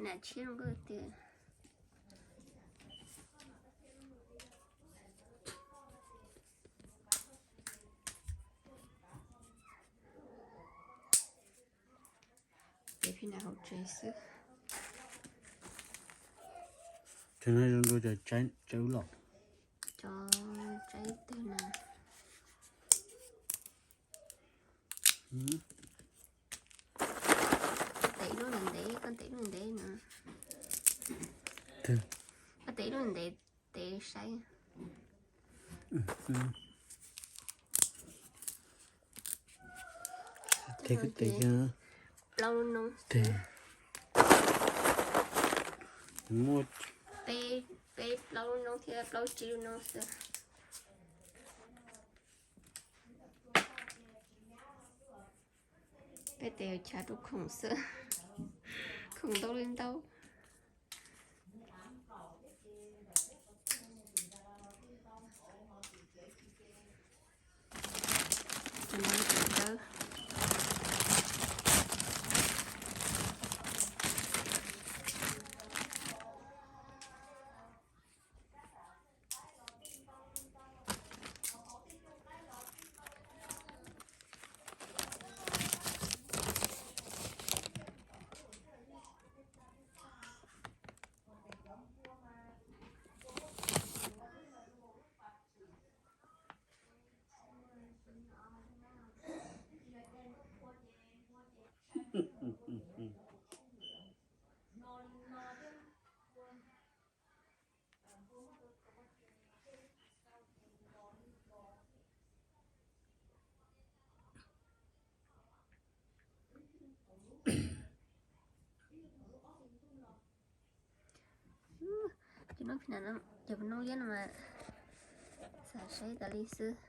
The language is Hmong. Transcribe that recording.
Tshiab zoo nkauj tiag. Peb phim nram hauv tsev xwb. Cov no zoo dua cov tsaib ub los. Cov tsaib twg na? Koj tes ib lub ntev ntev, koj tes ib lub ntev no. Koj tes ib lub ntev, tes saib. Tes, tes plaub lub noob. Muaj peb, peb plaub lub noob thiab plaub tsib lub noob xwb. Peb tes chav rau khoom xwb, khoom ntau li ntau. Cov noob liab no mas xav saib tas li xwb.